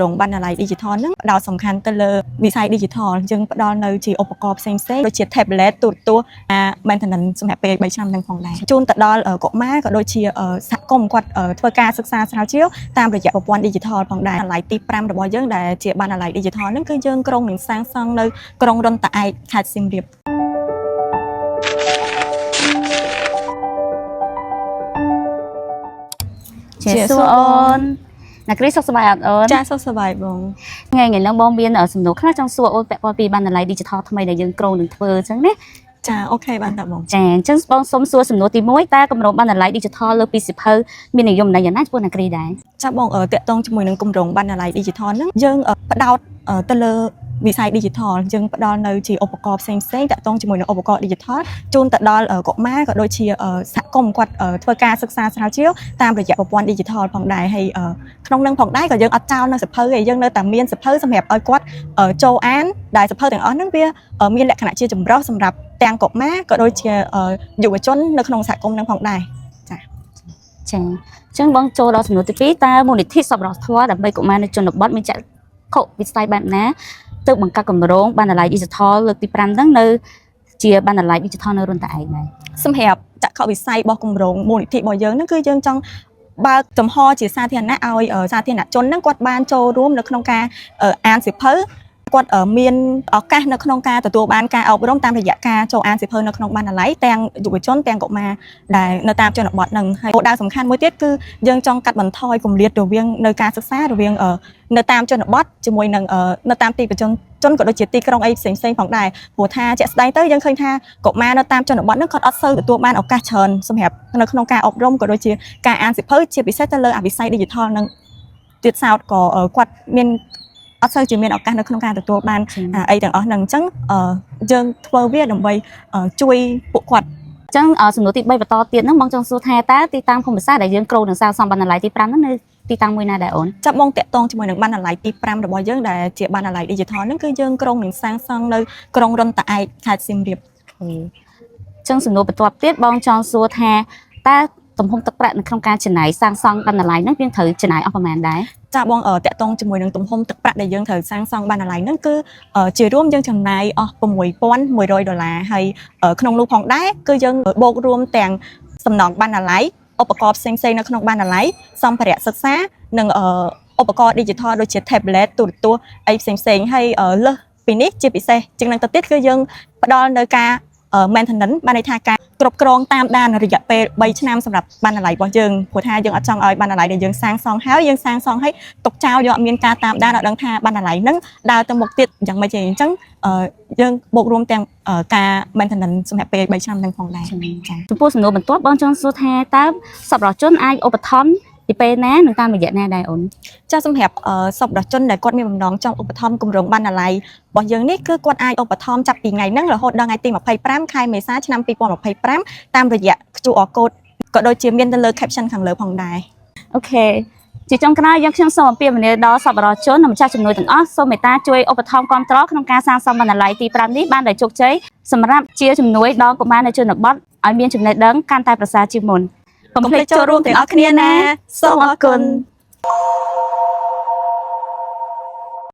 រងបណ្ណាល័យ Digital ហ្នឹងផ្ដោតសំខាន់ទៅលើវិស័យ Digital យើងផ្ដល់នៅជាឧបករណ៍ផ្សេងៗដូចជា tablet ទូរទស្សន៍អា maintenance សម្រាប់ពេល3ឆ្នាំហ្នឹងផងដែរជូនទៅដល់កុមារក៏ដូចជាសហគមន៍គាត់ធ្វើការសិក្សាស្រាវជ្រាវតាមរយៈប្រព័ន្ធ Digital ផងដែរបណ្ណាល័យទី5របស់យើងដែលជាបណ្ណាល័យ Digital ហ្នឹងគឺយើងក្រុងនឹងសាងសង់នៅក្រុងរុនតាឯកខេត្តសៀមរាប ជាសួរអូនណាគ្រីសុខសប្បាយអត់អូន ចាសុខសប្បាយបង ថ្ងៃថ្ងៃហ្នឹងបងមានសំណួរខ្លះចង់សួរអូនពាក់ព័ន្ធពីបណ្ណាល័យ Digital ថ្មីដែលយើងគ្រោងនឹងធ្វើអញ្ចឹងណា ចា OK បានតាបង ចាអញ្ចឹងបងសូមសួរសំណួរទី1តើគម្រោងបណ្ណាល័យ Digital លើពីសៀវភៅមាននិយមន័យយ៉ាងណាចំពោះណាគ្រីដែរ ចាបងតាក់ទងជាមួយនឹងគម្រោងបណ្ណាល័យ Digital ហ្នឹងយើងផ្ដោតទៅលើវិស័យ Digital យើងផ្ដល់នៅជាឧបករណ៍ផ្សេងៗតាក់ទងជាមួយនឹងឧបករណ៍ Digital ជូនទៅដល់កុមារក៏ដូចជាសហគមន៍គាត់ធ្វើការសិក្សាស្រាវជ្រាវតាមរយៈប្រព័ន្ធ Digital ផងដែរហើយក្នុងនឹងផងដែរក៏យើងអត់ចោលនៅសៀវភៅទេយើងនៅតែមានសៀវភៅសម្រាប់ឲ្យគាត់ចូលអានដែលសៀវភៅទាំងអស់ហ្នឹងវាមានលក្ខណៈជាចម្រុះសម្រាប់ទាំងកុមារក៏ដូចជាយុវជននៅក្នុងសហគមន៍ហ្នឹងផងដែរ ចាអញ្ចឹងបងចូលដល់សំណួរទី2តើមូលនិធិសប្បុរសធម៌ដើម្បីកុមារនៅជនបទមានចក្ខុវិស័យបែបណាទើបបង្កើតគម្រោងបណ្ណាល័យ Digital លើកទី5ហ្នឹងនៅជាបណ្ណាល័យ Digital នៅរុនតាឯកដែរ សម្រាប់ចក្ខុវិស័យរបស់គម្រោងមូលនិធិរបស់យើងហ្នឹងគឺយើងចង់បើកចំហជាសាធារណៈឲ្យសាធារណជនហ្នឹងគាត់បានចូលរួមនៅក្នុងការអានសៀវភៅគាត់មានឱកាសនៅក្នុងការទទួលបានការអប់រំតាមរយៈការចូលអានសៀវភៅនៅក្នុងបណ្ណាល័យទាំងយុវជនទាំងកុមារដែលនៅតាមជនបទហ្នឹងហើយគោលដៅសំខាន់មួយទៀតគឺយើងចង់កាត់បន្ថយគម្លាតរវាងនៅការសិក្សារវាងនៅតាមជនបទជាមួយនឹងនៅតាមទីប្រជុំជនក៏ដូចជាទីក្រុងអីផ្សេងៗផងដែរព្រោះថាជាក់ស្ដែងទៅយើងឃើញថា កុមារនៅតាមជនបទហ្នឹងគាត់អត់សូវទទួលបានឱកាសច្រើនសម្រាប់នៅក្នុងការអប់រំក៏ដូចជាការអានសៀវភៅជាពិសេសទៅលើអវិស័យ digital ហ្នឹងទៀតសោតក៏គាត់មានអត់សូវជាមានឱកាសនៅក្នុងការទទួលបានអីទាំងអស់ហ្នឹងអញ្ចឹងយើងធ្វើវាដើម្បីជួយពួកគាត់ អញ្ចឹងសំណួរទី3បន្តទៀតហ្នឹងបងចង់សួរថាតើទីតាំងភូមិសាស្ត្រដែលយើងគ្រោងនឹងសាងសង់បណ្ណាល័យទី5ហ្នឹងនៅទីតាំងមួយណាដែរអូន ចាប់បងតាក់ទងជាមួយនឹងបណ្ណាល័យទី5របស់យើងដែលជាបណ្ណាល័យ digital ហ្នឹងគឺយើងក្រុងនឹងសាងសង់នៅក្រុងរុនតាឯកខេត្តសៀមរាប អញ្ចឹងសំណួរបន្ទាប់ទៀតបងចង់សួរថាតើទំហំទឹកប្រាក់នៅក្នុងការចំណាយសាងសង់បណ្ណាល័យហ្នឹងយើងត្រូវចំណាយអស់ប្រមាណដែរ ចាបងតាក់ទងជាមួយនឹងទំហំទឹកប្រាក់ដែលយើងត្រូវសាងសង់បណ្ណាល័យហ្នឹងគឺជារួមយើងចំណាយអស់6100ដុល្លារហើយក្នុងនោះផងដែរគឺយើងបូករួមទាំងសំណង់បណ្ណាល័យឧបករណ៍ផ្សេងៗនៅក្នុងបណ្ណាល័យសម្ភារៈសិក្សានិងឧបករណ៍ digital ដូចជា tablet ទូរទស្សន៍អីផ្សេងៗហើយលើសពីនេះជាពិសេសជាងនឹងទៅទៀតគឺយើងផ្ដល់នៅការ maintenance បានន័យថាការគ្រប់គ្រងតាមដានរយៈពេល3ឆ្នាំសម្រាប់បណ្ណាល័យរបស់យើងព្រោះថាយើងអត់ចង់ឲ្យបណ្ណាល័យដែលយើងសាងសង់ហើយយើងសាងសង់ហើយទុកចោលយកអត់មានការតាមដានអត់ដឹងថាបណ្ណាល័យហ្នឹងដើរទៅមុខទៀតយ៉ាងម៉េចទេអញ្ចឹងយើងបូករួមទាំងការ maintenance សម្រាប់ពេល3ឆ្នាំហ្នឹងផងដែរចា ចំពោះសំណួរបន្ទាប់បងចង់សួរថាតើសប្បុរសជនអាចឧបត្ថម្ភពីពេលណានិងតាមរយៈណាដែរអូន ចាសម្រាប់សប្បុរសជនដែលគាត់មានបំណងចង់ឧបត្ថម្ភគម្រោងបណ្ណាល័យរបស់យើងនេះគឺគាត់អាចឧបត្ថម្ភចាប់ពីថ្ងៃហ្នឹងរហូតដល់ថ្ងៃទី25ខែមេសាឆ្នាំ2025តាមរយៈ QR code ក៏ដូចជាមានទៅលើ caption ខាងលើផងដែរ OK ជាចុងក្រោយយើងខ្ញុំសូមអំពាវនាវដល់សប្បុរសជននិងម្ចាស់ជំនួយទាំងអស់សូមមេត្តាជួយឧបត្ថម្ភគាំទ្រក្នុងការសាងសង់បណ្ណាល័យទី5នេះបានដោយជោគជ័យសម្រាប់ជាជំនួយដល់កុមារនៅជនបទឲ្យមានចំណេះដឹងកាន់តែប្រសើរជាងមុនក កុំភ្លេចចូលរួមទាំងអស់គ្នាណាសូមអរគុណ